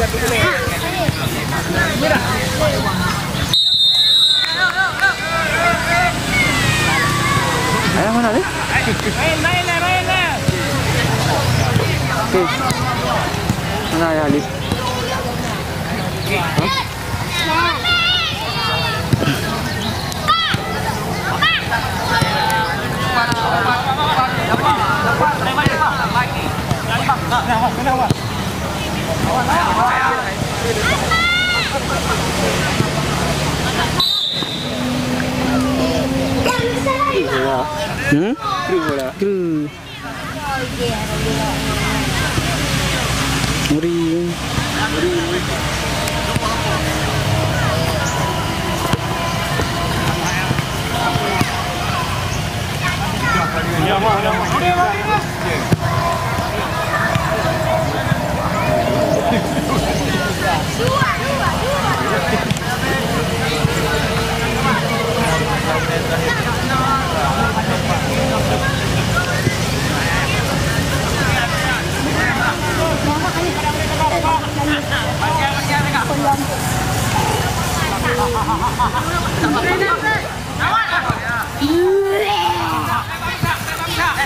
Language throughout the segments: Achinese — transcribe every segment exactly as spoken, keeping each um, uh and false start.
Ayah mana ni? Okey. Mana ayah Ali? Hah? Hmm? Kru bola. Kru. Ngeri.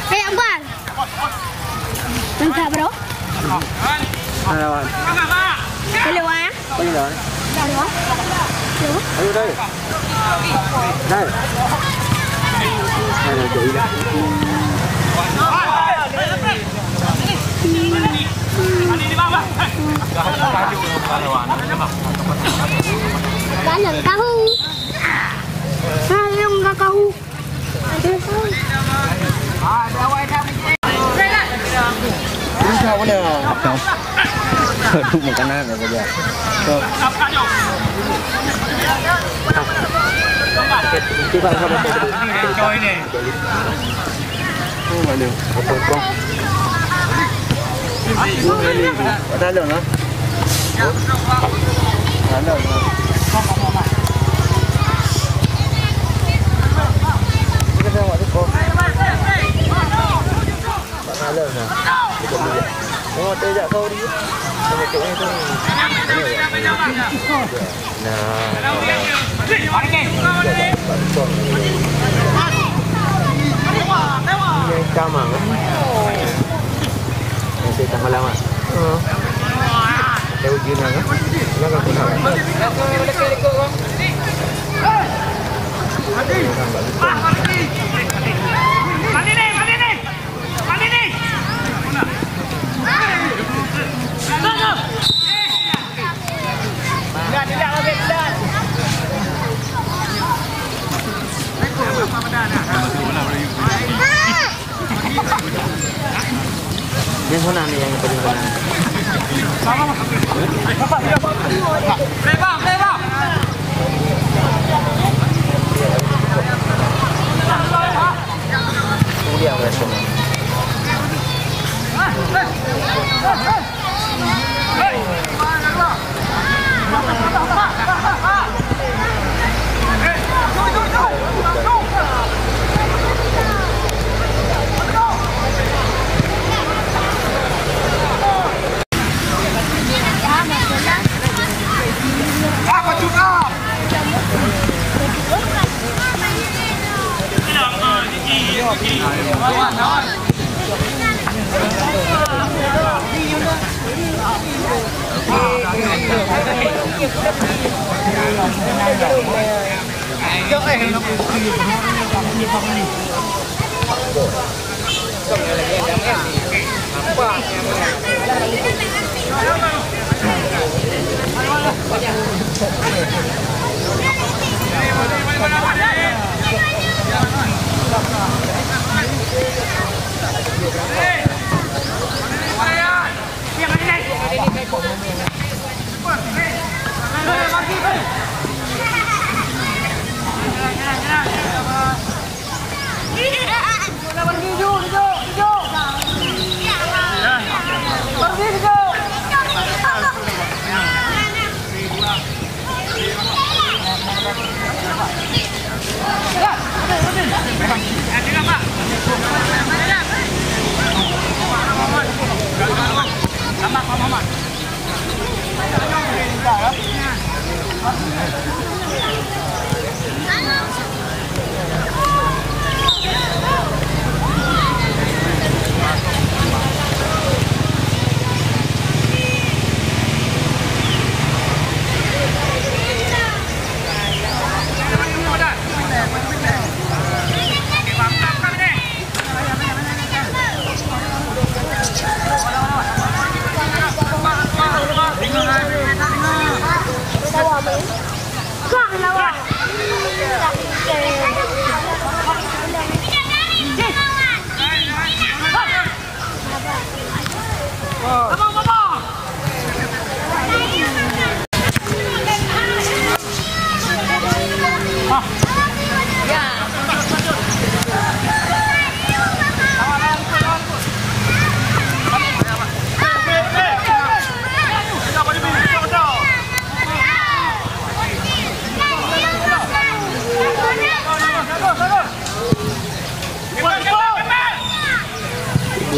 Hei, Akbar. Mantap, bro. Hai, lawan. Hello, ah. Ayo, lawan. Hello, ah. Hello. Ayo, dah. Dah. Ayo, dah. Dalam tahu. Sayang kakak. Aduh, makanan apa dia? Nah. Ini kamang. Yang saya tak malam ah. Saya ujian lah. Kenapa aku nak? Yang mana ni yang paling mana?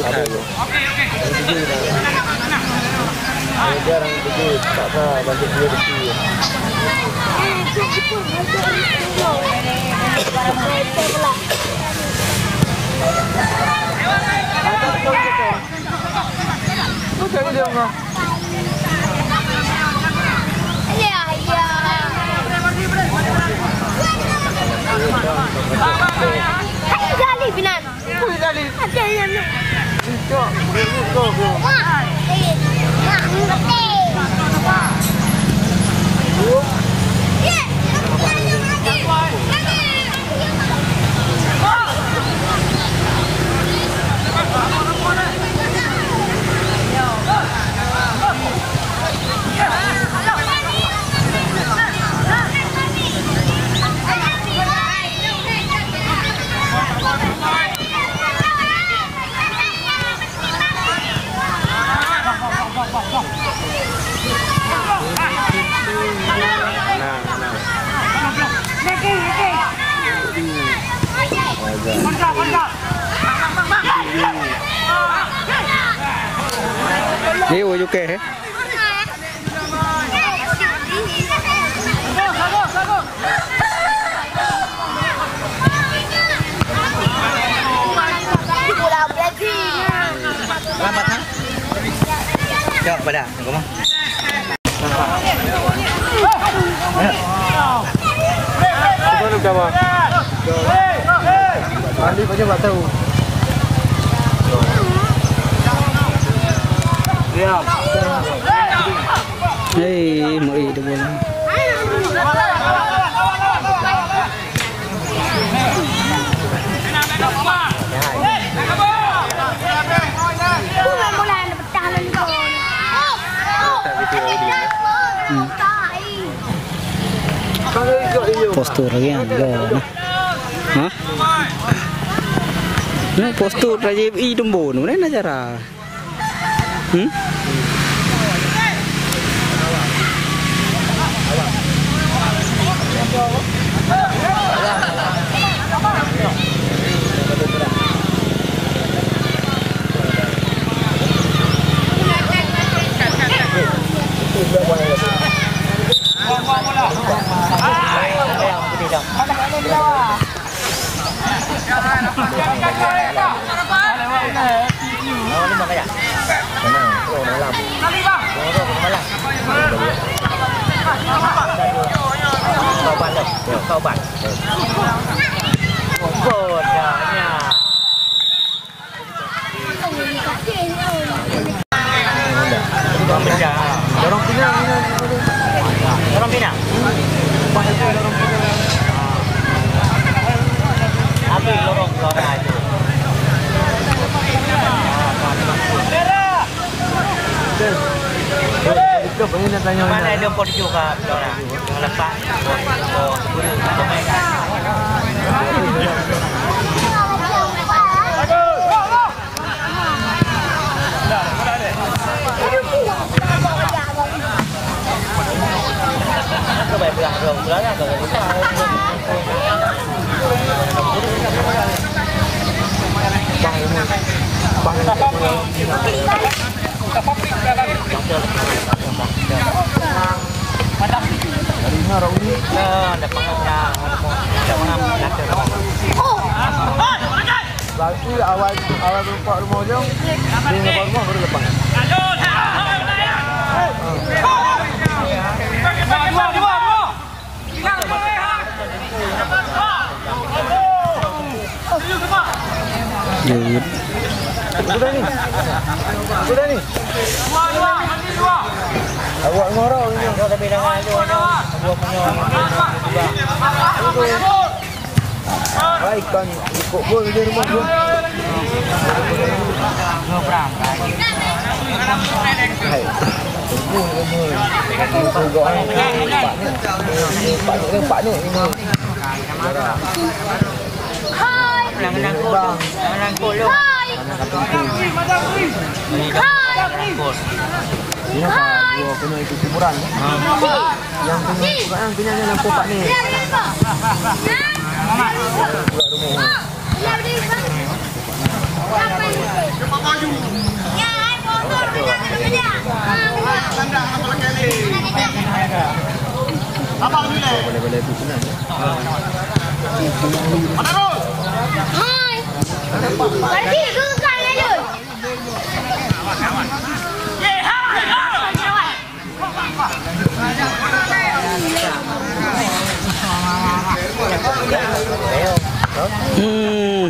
Ada ya. Ada orang begitu, tak tahu bantu dia betul. Betul dia. Gali binan. Gali. Ada yang nak. Cok, ini kau, bro. Wah, eh, wah, ngerti. Ni, oh, you okay, eh? Lambat, ha? Cok, pada, tunggu, Bang. Mana kawan? Balik aja, tak tahu. Diam. Hei, meu'ék tu bola. Hmm. Postur lagi kan, go. Ha? Nah, postur Rajiv i tumbo tu, mana cara? Hmm? Dorong pinang, dorong pinang. Habis lorong, lorong aja. Mana ada pot hijau, Kak? Lorong. Berarti awai, awai meureumpok rumoh ujong, di depan rumoh baru lepas. Jeuet. Sudah ni. Sudah ni. Awak ngoro ni. Hai, kan ikut gol di rumah gol. Hai. Pak ni, Pak ni, Pak ni. Hai. Hai. Hai. Hai. Yang punya itu kuburan. Yang punya, yang punya ni lampu Pak ni. Hai. Berarti itu kan, Lun? Hmm.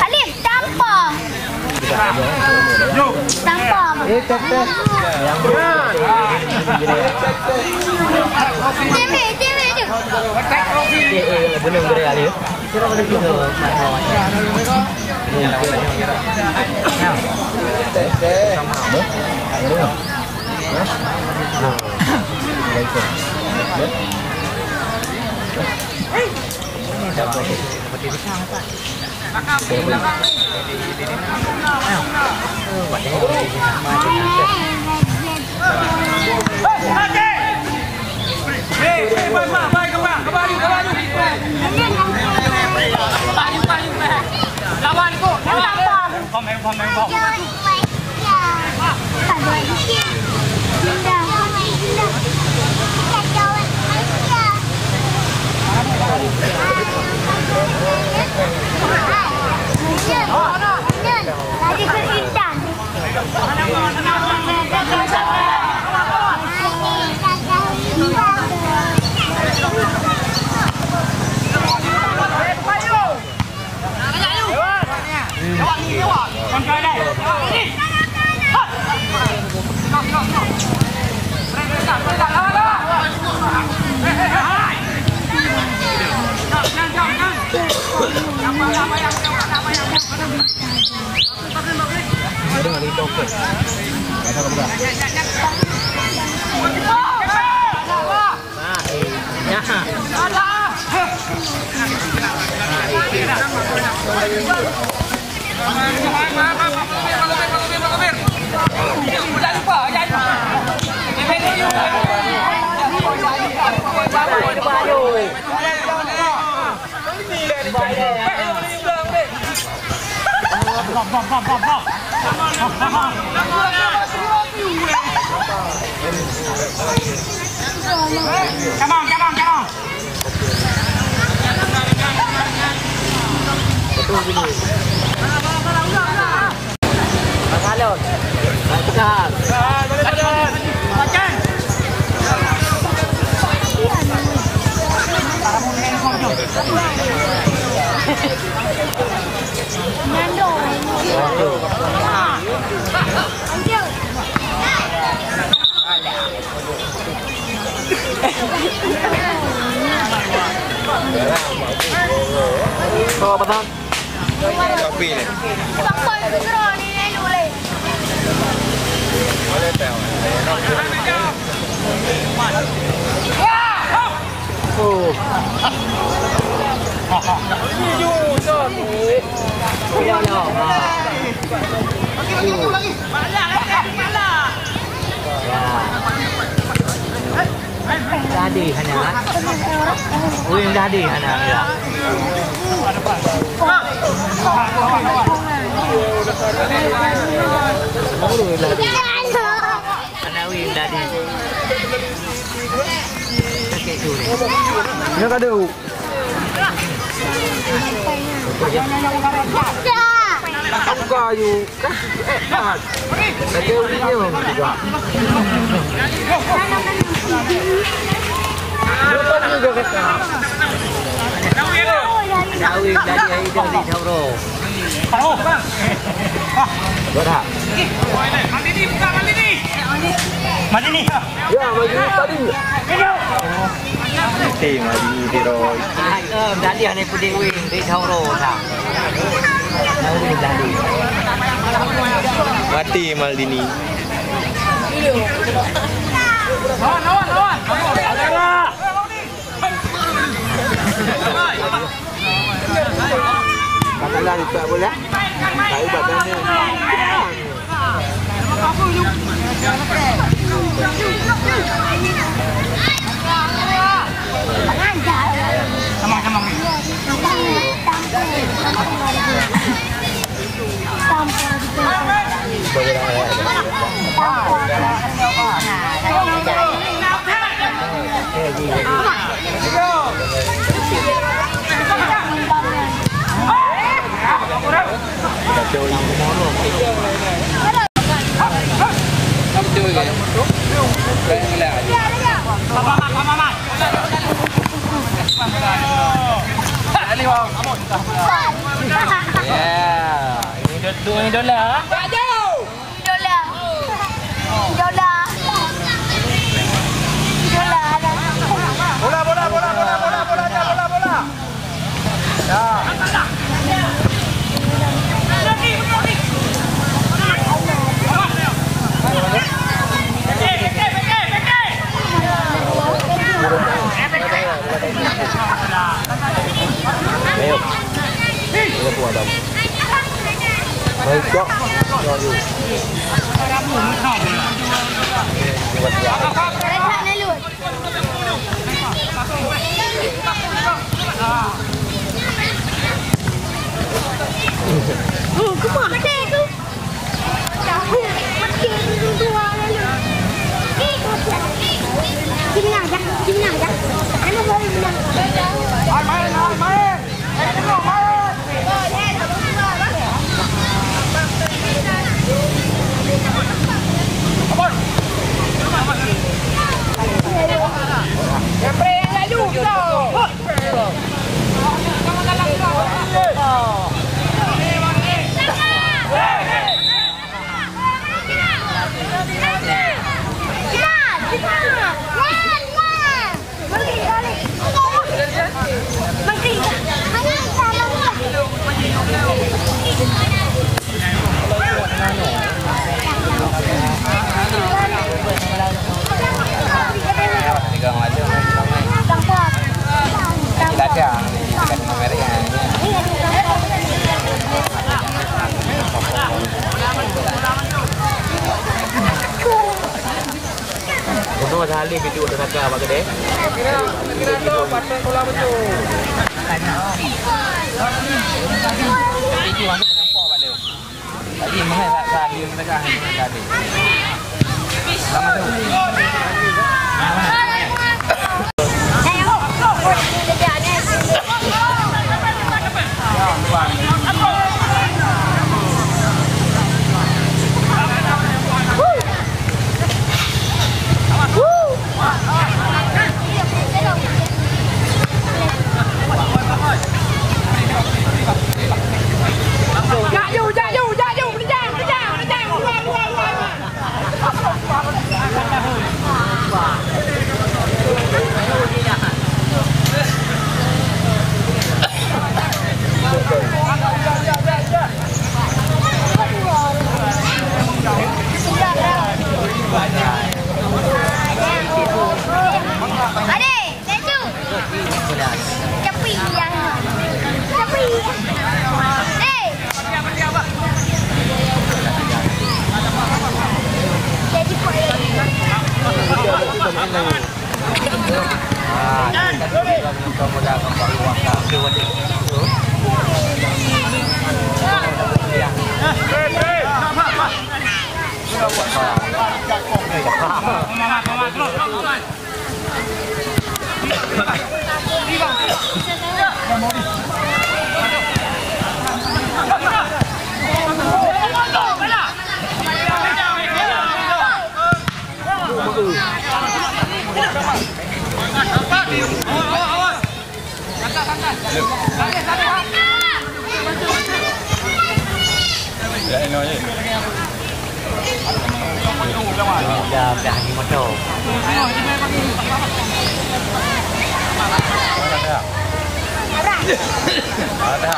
Alif, tampang. Tampang. Eh, teh, teh. Cemil, cemil tu. Eh, eh, belum beri Alif. Come on, come on, come on. Kau apa, Tan? Kopi ni. Boleh teh. Oh. Hadih hana. Weh, dah hadih hana, ya. Hana weh, dah hadih. Sakit tu ni. Nya ka deuh. Buka yu. Lagèe ureueng nyoe juga. Bukan juga kata. Tahu yang tadi hari itu di Sauro. Buat tak? Mandi ni, buka mandi ni. Mandi ni. Ya, maju tadi. Hei, maju ni, Roy. Ah, eh, tadi hana peudik weh, di Sauro dah. Mati Maldini. Lawan, lawan, lawan. Makanan tak boleh. Kayu batangnya. Ya, ini do-, dua idola. Idola. Idola. Idola. Bola, bola, bola, bola, bola, bola, bola, bola. Ya. Ayo. Kita keluar dah. Baik, Cok. Untung ada Halim itu udah saka bak kedai. Kira, kira tu patut pulang betul. Itu anu nampak bak dia. Tadi mana tak ada yang tengah ni tadi. Lama tu. Adik, laju. Cepi, ya. Cepi. Eh. Jadi, kok ini? Dah, dah di motor. Ada.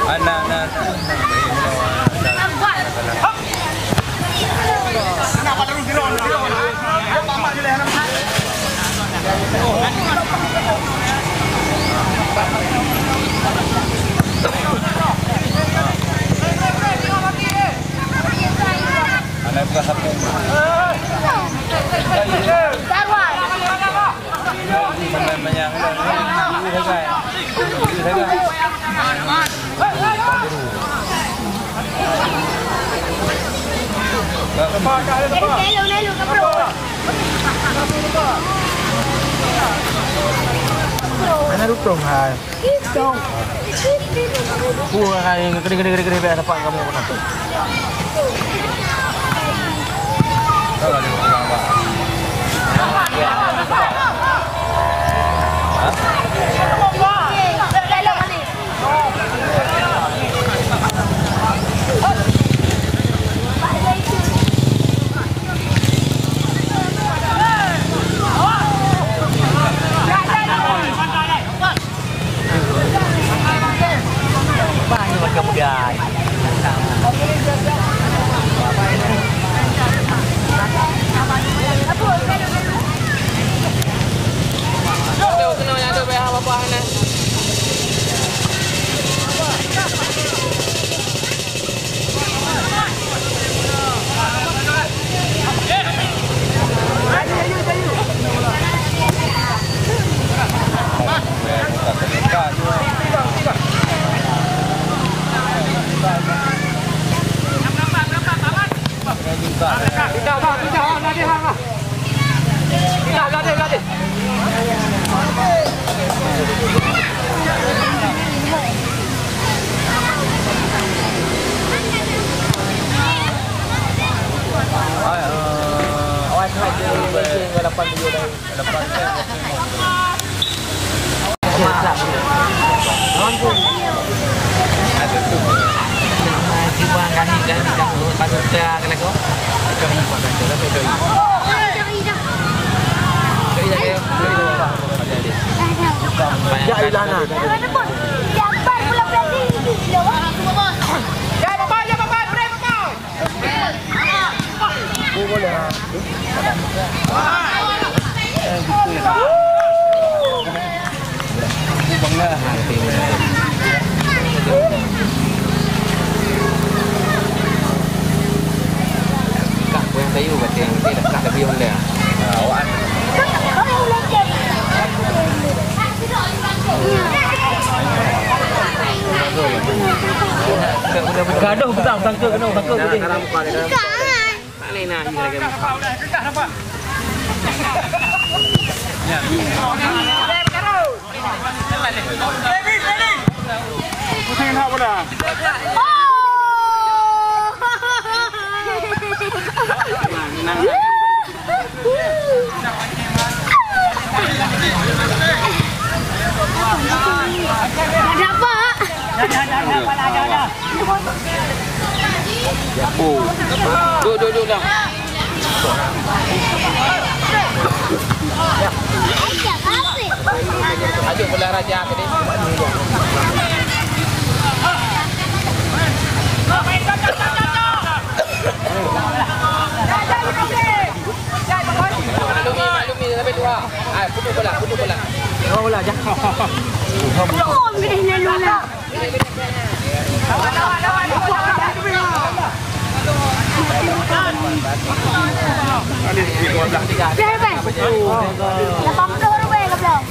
Anak, anak. Mana rukung hai? Rukung. Buah hai, gede, gede, gede, gede, biar dapat kamu kena. Ya ilahi. Kak, kuyang sayur kata yang kata dah kah lebih honda. Awak. Gadoh petang, tangka kena, tangka boleh. Ikan. Ada apa? Oh. Duduk, duduk, duduk. Aduh, bola raja tadi. Maklumi, maklumi, sampai dua. Ah, putus bola, putus bola. Oh, bola, jah. Oh, boleh lalu lah. Berapa? Lapan puluh ribu ke belum?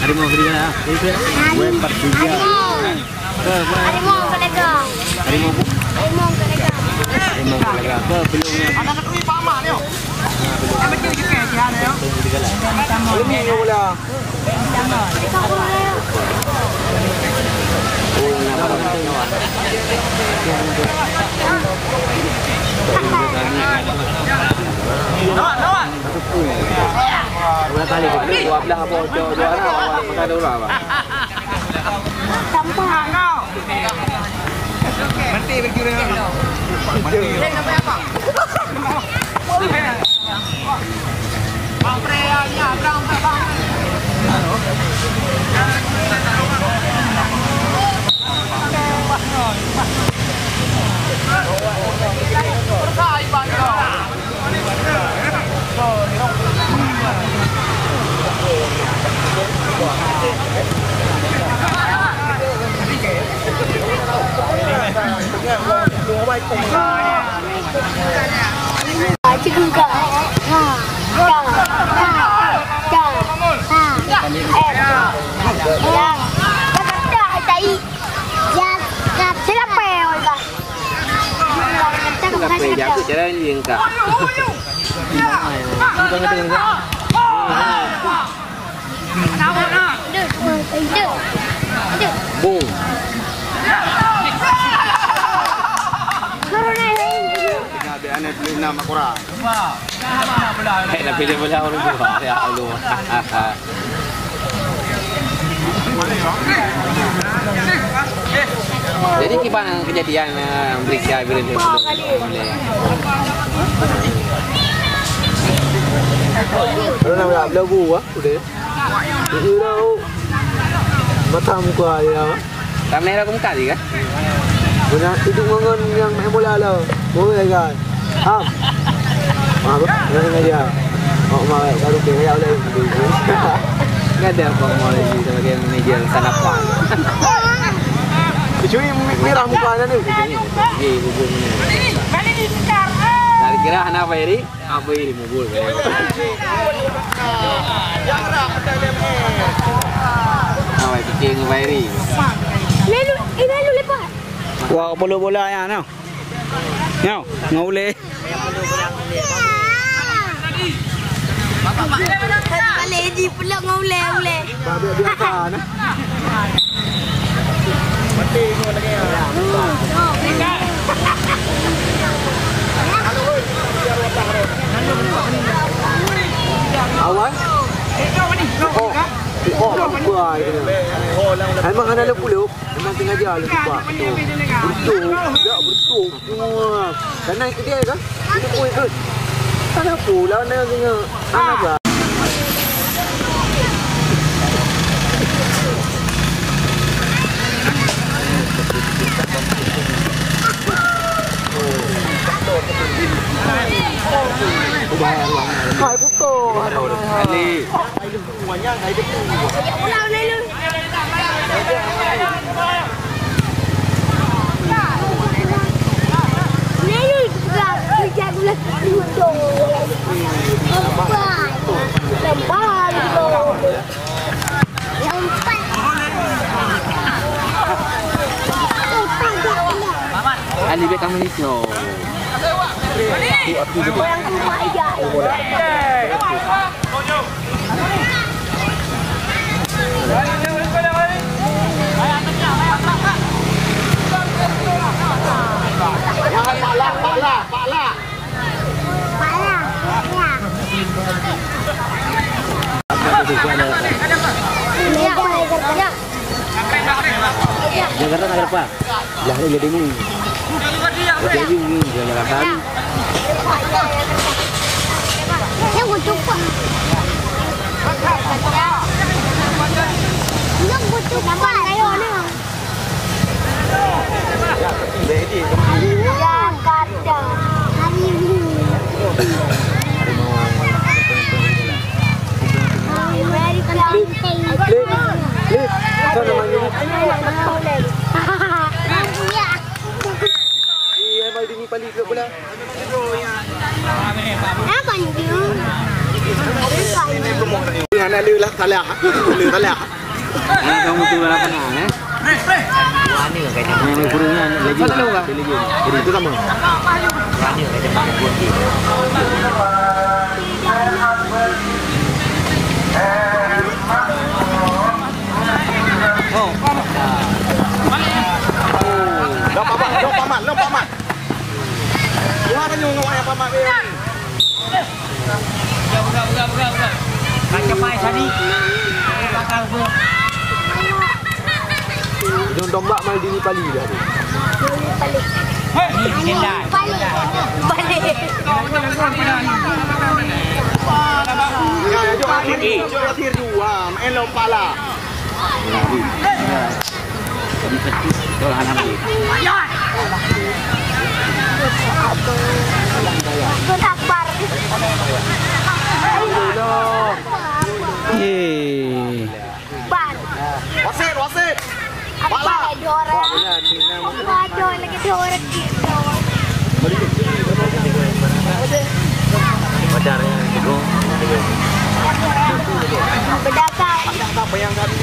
Harimau serigala. Harimau. Harimau kena gang. Harimau. Harimau kena gang. Harimau kena gang. Apa belum ni? Belum ni, ya, bola. Dua kali, dua belah apa, dua, dua orang, makan dua orang, Bang. Sampah. Berhenti, berhenti. Cikgu ka. Ha. Ka. Ka. Ka. Ha. Eh. Ya. Ka. Ka. Ka. Ka. Ka. Ka. Ka. Kenapa jago cara ni engkau? Boom. Tengah biar anak beli enam akura. Hei, nak pilih bola orang tua. Ya Allah. Jadi kiban kejadian, eh, Malaysia bila dia. Kalau nak belagu ah, udah. Itu dah. Mata muka dia. Ramai lah muka dia kan? Banyak itu ngon yang main bola lah. Boleh kan? Ham. Ah, betul. Ngai ngai dia. Oh, mai baru ke ya oleh. Enggak ada apa mau lagi sebagai manajer sanapan. Cui merah mukanya ni. Okey, bubur ni. Dari kira hana apa, Eri? Apa ini bubur? Apa fikir ngai Eri? Lalu, eh, lalu lepas. Wah, puluh bola ya, no. Nyoe, ngon ulèe. Balek jih pulok ngon ulèe, ulèe. Awai. Oh. Oh, bukan. Emang hana leupup-leupup. Memang sengaja leutupak tu. Betul, dak betul. Wah, kana itu dia kan? Itu pun ikut. Kana pula nak tengok. Ana ga? Hai, betul. Ali. Ali bek kami ni. Jakarta nak berapa? Lah ni jadi ni. Jadi ni jalan kali. Saya mau cuba. Jakarta. Amerika. Klik, klik. Apa namanya? Iya, mau dini paling ke bola. Apa ni? Anak lu lah salah. Lu salah. Ini kamu tu lah kena, eh? Ini burungnya lagi. Itu sama. Oh. Lom paman, lom paman, lom paman. Wah, tanyong ngon ayah paman dia ni. Macam mai tadi. Ujung tombak mai dini pali dah tu. Ni, ni dah. Balik. Balik. Ya, ya, jom akhir, jom akhir dua. Main lompat lah. Aku lapar. Yeay. Ban. Wasit, wasit. Apa ada orang? Apa ada lagi dua orang kita? Wajar ya, Cikgu. Berdagang.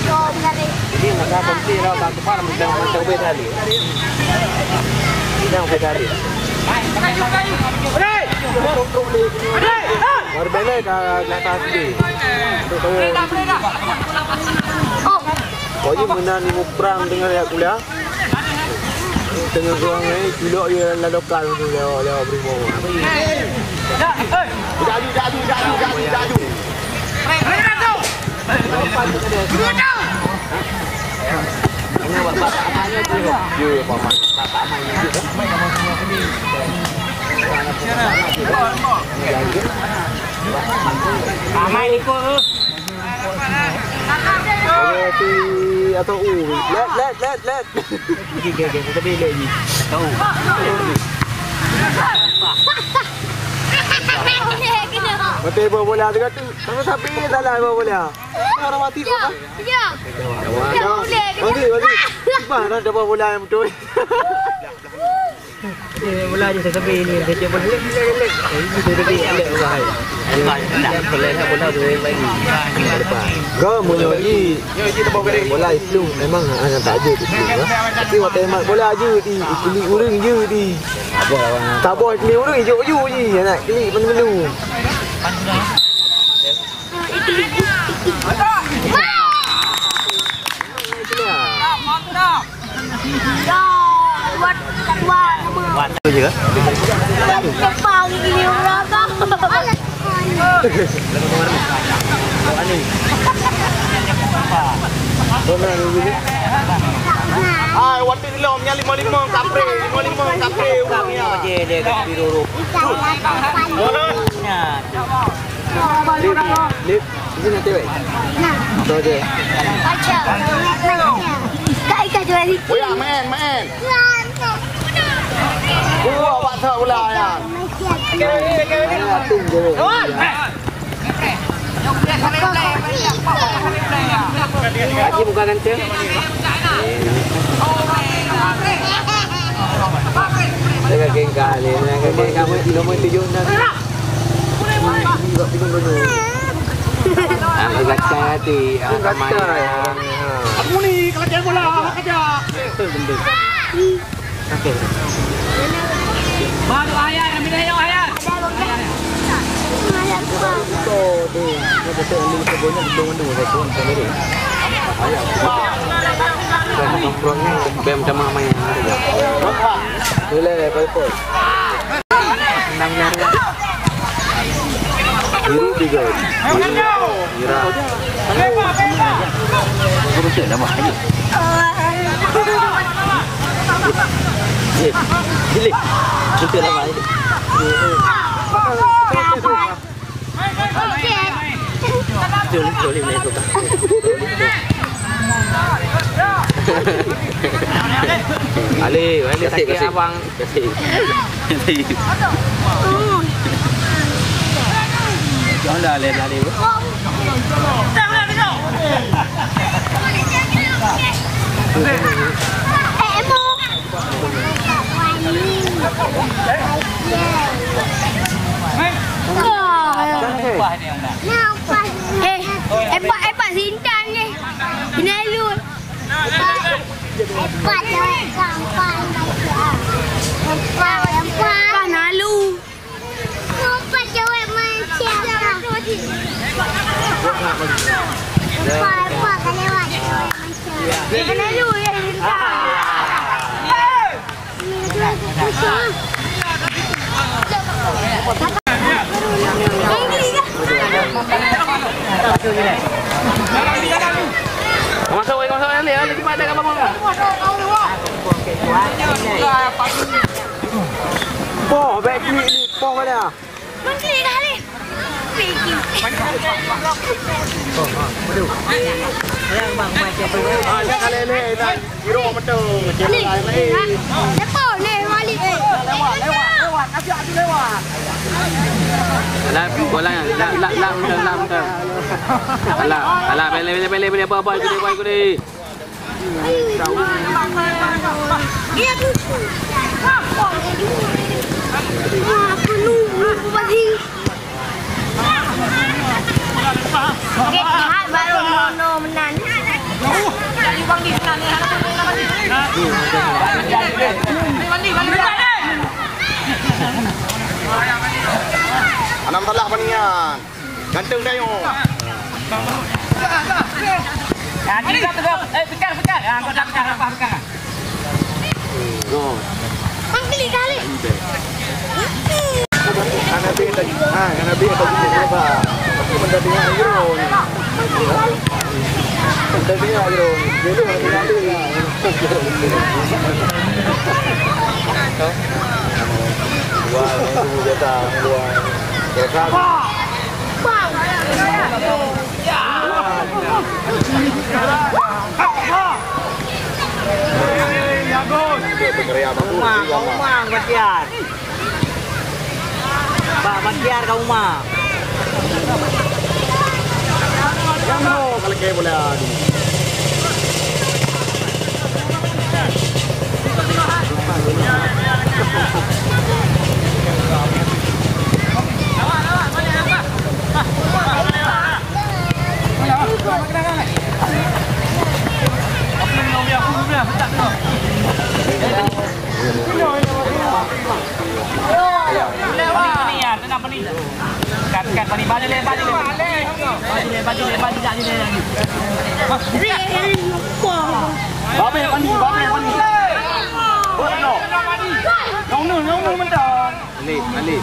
Dua kali. Ini nak dah berhenti lah, tak tepat, macam, macam beda ni. Macam beda ni. Baru bela dah, dah tak sedih. Untuk tahu. Oh. Kau je menang ni muprang dengan ayat kuliah. Tengah ruang ni, culok je ladokan tu lewat, lewat berimong. Jaju, jaju, jaju, jaju, jaju. Ya, ya, paman. Paman ikut tu. Oke, ti atau u. Let, let, let, let. Oke, oke, oke. Kita beli lagi. Tahu. Betul, bawa bola tu kata. Tapi, tapi salah bawa bola. Orang mati tu kan? Ya. Ya, boleh. Mati, mati. Tiba dah dapat bola yang betul. Dia bola je sampai ini, dia cakap bola. Ini tu tadi, dia buat hai. Bola, bola tu yang lagi. Depan. Kau meunyoe ji bola itu memang hana tak aja tu. Tapi waktu hemat bola aja di, kulit urang je di. Saboh kulit urang je, je nak kulit mana-mana. Mantap. Ya, buat ketua nama. Buat tu je. Cepat gini orang tu. Hai, waktu ni lom, nya lima lima kapre, lima lima kapre, urang ya. Dia kat biru. Lip, lip, lip. Sini nanti, weh. Nah. Tuh, dia. Baca. Baca. Kak Ika jual itu. Oh ya, main, main. Wah, awak tak pula ya. Main atung je, weh. Haji muka ganteng. Saya geng kali, saya geng kamu nomor tujuh enam. Aku gatal hati, ah, ramai. Aku ni kalau cari bola, kerja. Baru ayah, ambil ayah, ayah. Bem sama main. Boleh, boleh. Biru tiga. Biru, merah. Terus dah bah. Eh, jilid. Kita dah bah. Jilid, jilid, jilid. Alif, Alif. Kasih, sakit kasih. Abang. Kasih. Jangan dah, Alif, Alif. Eh, hebat, hebat Sintang ni. Ini lu. Hebat, hebat, hebat, hebat. Hebat, hebat. Hebat, hebat. Hebat, hebat, hebat. Hebat, hebat, hebat. Ini lu ya, Sintang. Masuk, masuk, masuk, masuk, masuk, cepat dah, abang. Poh, baik klik ni, poh mana? Mengklik kali. Klik. Ah, jangan leleh, Intan. Giro betul. Ni. Depan ni, balik. Lewat, lewat, lewat. Kasih aku lewat. Alah, bola, lah, lah, lah, lah, lah, lah. Alah, alah, boleh, boleh, boleh, boleh, apa, apa, ikut dia, ikut dia. Oke, lihat baru Nono menang. Anam salah paningan. Ganteng dah nyoe. Ya, tiga, tiga. Eh, pegang, pegang. Ya, angkat, angkat, angkat, pegang. Go. Bang, klik kali. Kan Nabi tadi, ha, kan Nabi tadi, apa? Aku mendadak dengar Euro ni. Mendadak dengar Euro ni. Dia tu nak dengar dia. Wah, itu jatah dua. Ya, kan? Uma, uma, Batiar. Ba, Batiar ka uma. Kalau kayak bola ni. Babe mandi, babe mandi. Nyong nu, nyong nu mentah. Alif, alif.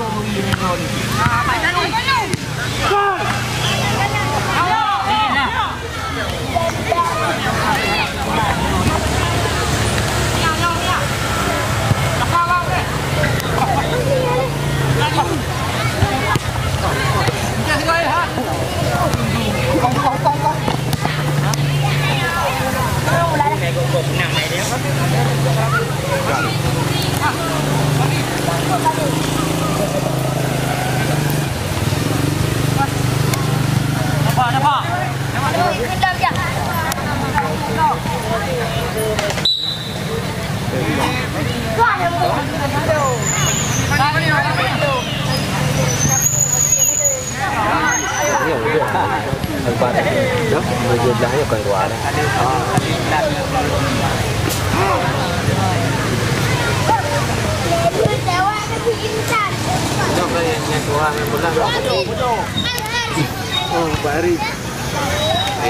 Oh, Pak Eri.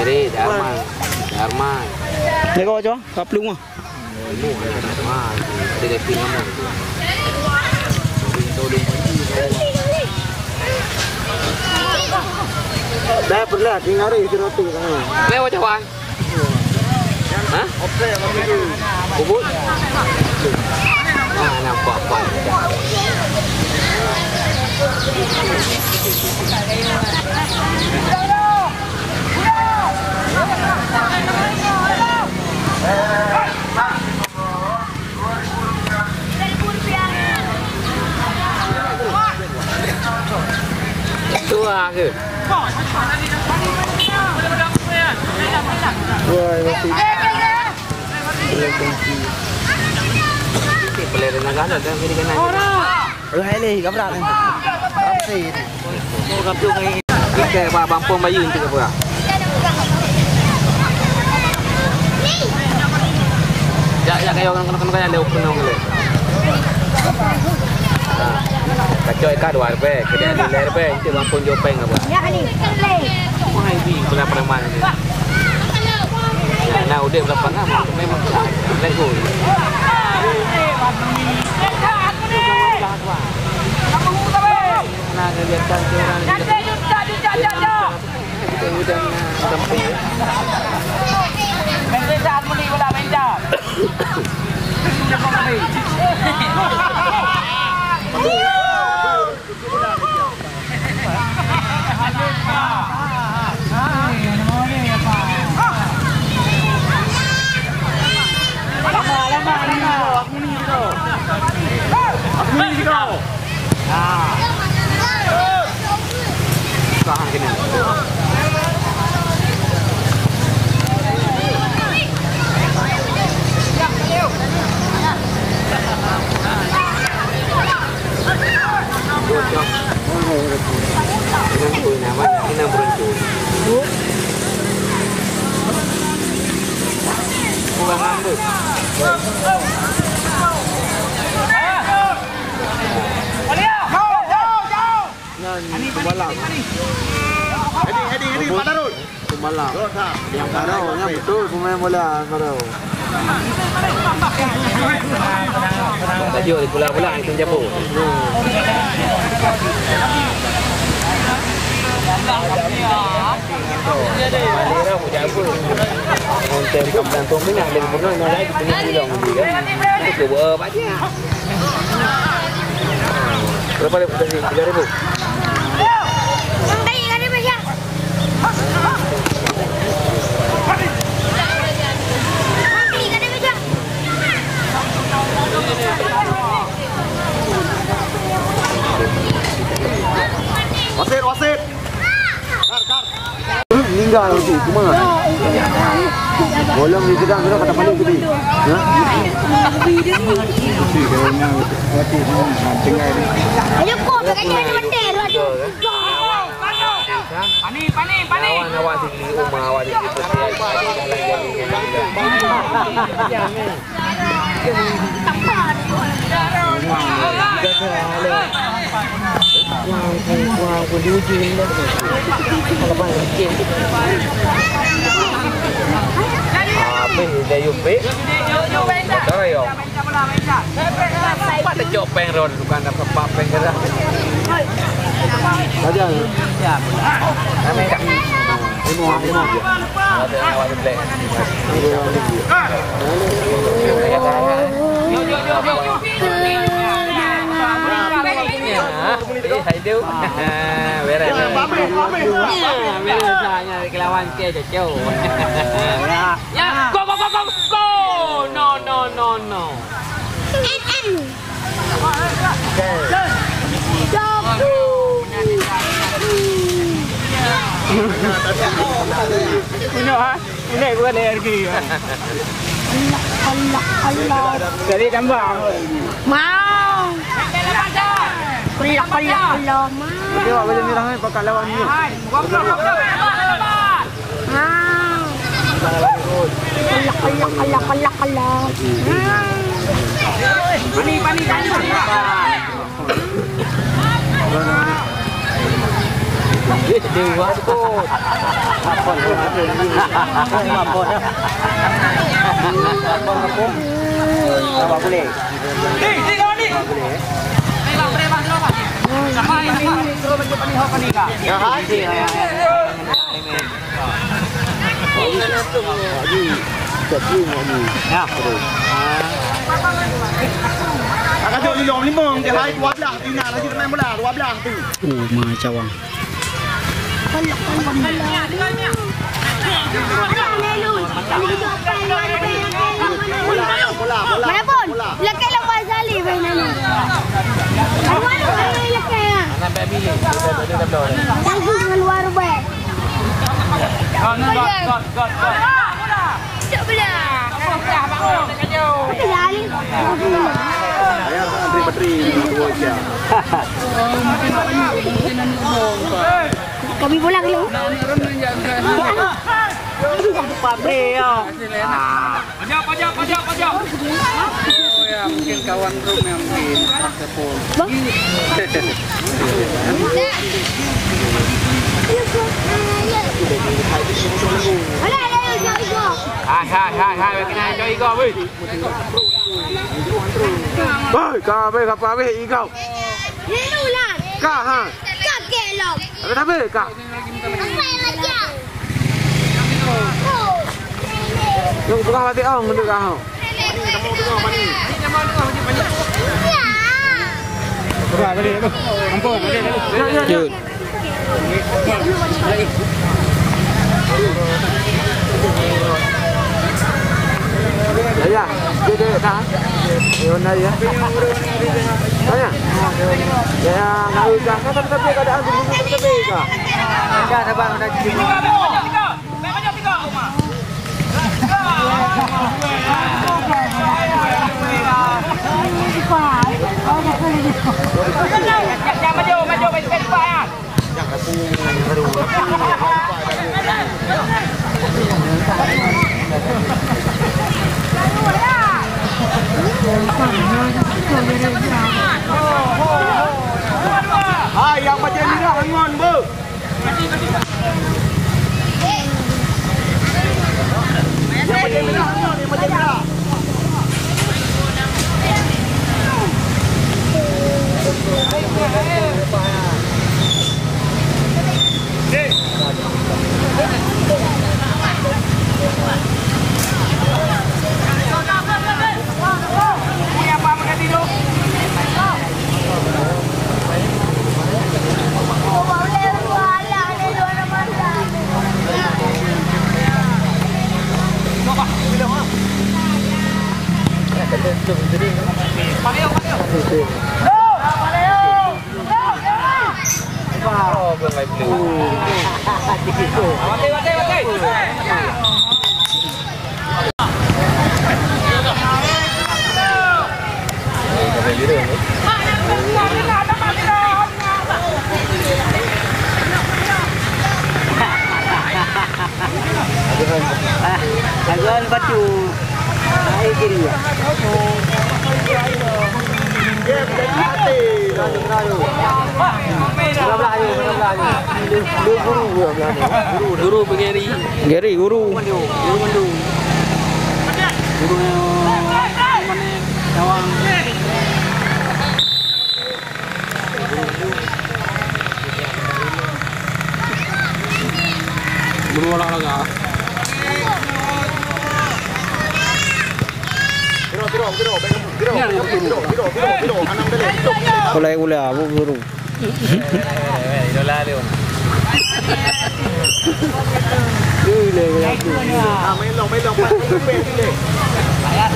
Eri, Darman. Darman. Dia kau macam apa? Kaplu mah. Dah pernah tinggal di roti sana. Lewat cawan. Hah? Bubut? Ah, nampak apa? Wah, masih. Boleh kongsi. Boleh dengar dah, dah boleh dengar. Orang hai leh, gabrak ni. Ramsey ni. Kita ba Bampong Bayu tu apa? Ya, ya, kayu orang kena kena ada open dong le. Kacau ikan dua rupiah, kedai di lima rupiah, itu Bampong Jopeng apa? Ya, ni. Wah, ini pernah preman ni. Nah, udah berapa lama? Memang lego. Tahan kena. Nyan pembalap. Heading, heading, heading, Pak Darul. Pembalap. Yang parau, nyan betul pemain bola, parau. Tajuk di bola-bola itu jabu. Balik dah, jabu. Konten kampung tu minah, lagi pernah nak lagi, pernah bilang dia. Itu ke buat apa dia? Berapa dia kasih? Tiga ribu. Wasit, wasit. Meninggal tu, cuma. Bolong di sedang, sedang kata paling gede. Ha? Ayo, kok, kata macam mana, aduh. Pani, pani, pani. Lawan awak sendiri, rumah awak sendiri. Habis dia yupik. Betul ya. Apa tecok peng ron bukan dapat pak peng gerak. Aja. Ya. Kami tak. Lima, lima. Eh, hai tu. Beres. Beres, hanya kelawan ke cocok. Ya, go, go, go, go, go! No, no, no, no. Bunuh, ha? Bunuh, bukan dari harga. Allah, Allah, Allah. Jadi tambah. Mau. Allah, Allah, Allah, mau. Dia awak boleh mirah, eh, pakai lawan dia. Mau. Kelak, kelak, kelak, kelak, kelak. Pani, pani, pani, pani. Eh, dewa tu. Apa ni? Apa ni? Apa boleh? Ni, ni, lawan ni. Apa boleh? Siapa ni? Siapa ni? Siapa ni? Siapa ni? Ya, hai. Ya. Akan jauh lilong limong, dia hai dua belas, Tina lagi main bola, dua belas tu. Oh, ma cawang. Bola, bola, bola. Mana pun? Lekek lepas Zali main ni. Mana pun? Lekek ah. Sampai bilik. Langsung keluar, Bang. Got, got, got, got, got. Tak boleh. Apa jadi? Ayah antri bateri. Kami pulang dulu. Pabrik ya. Pajak, pajak, pajak, pajak. Oh ya, mungkin kawan room yang mungkin telepon. Bang. Hai, hai, hai, hai, bagi nak cari kau, weh. Hei, kau habis, kau habis, igau. Ka, ha. Ka kelok. Habis, habis, ka. Apa yang lagi? Jom buka batik ong untuk kau. Jun. Ya, ya. Dia, dia, dah. Dia benar ya. Tanya. Ya, nggak usah. Kan tapi keadaan begini, tapi kah? Enggak, sabar, udah. Hai, yang bajèe mirah, hangon, beuh! Lagu batu. Hai kiri. Guru, guru, guru. Guru, guru. Guru, guru. Guru, guru. Guru olahraga. Ulai, ulai, abu guru. Ulai, ulai, abu guru. Ah, melong, melong, Pak.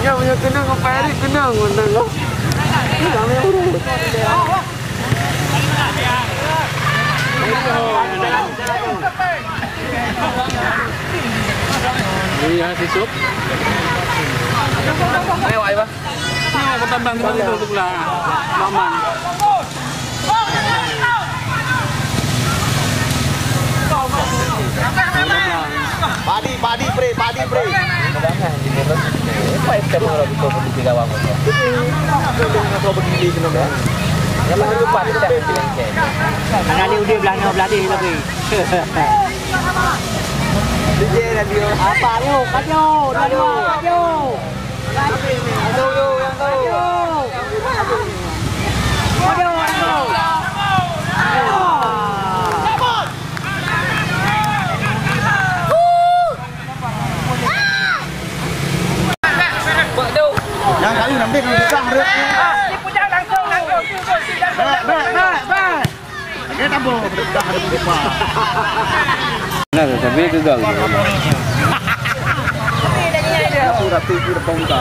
Nyoe, nyoe kena ngon Pak Erick, kena ngon Nang. Kami urus. Iya, sisup. Ayo, ayo, Bang. Nah, pertandang kita itu sebelah. Aman. Padi, padi, pre, padi, pre. Anak ni udah belah nyoe, belah deh lagi. Apa lu? Kacau, kacau, kacau. Nah, tapi gagal. Aku rapi di depan muka.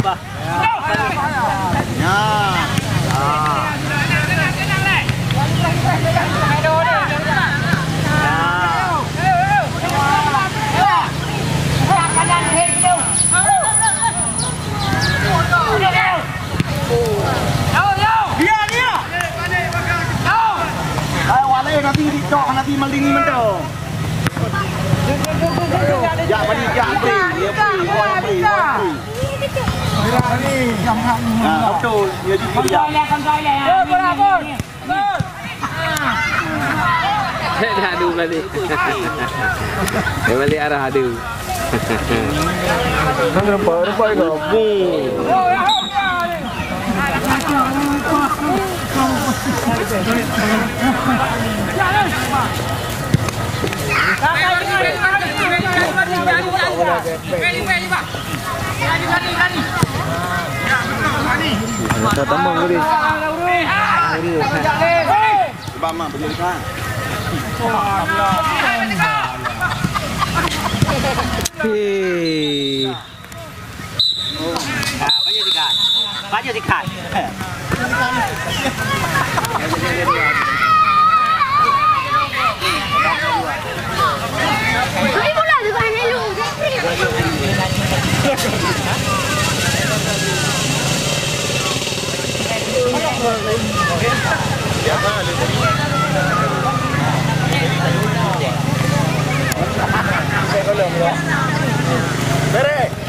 Bah. Ya. Ah. Ya. Hai, wale nanti dicok, nanti malingi mantong. Jak bani, jak beri, ya beri, wah beri, wah beri. Ha, betul. Ya, jadi dia. Dah adu balik. Dia balik arah adu. Kan nampak, nampak juga. Bung. Dah tamang tadi. Sebab mak beli dekat. Hei. Ha, baju tikai. Baju tikai. Beres.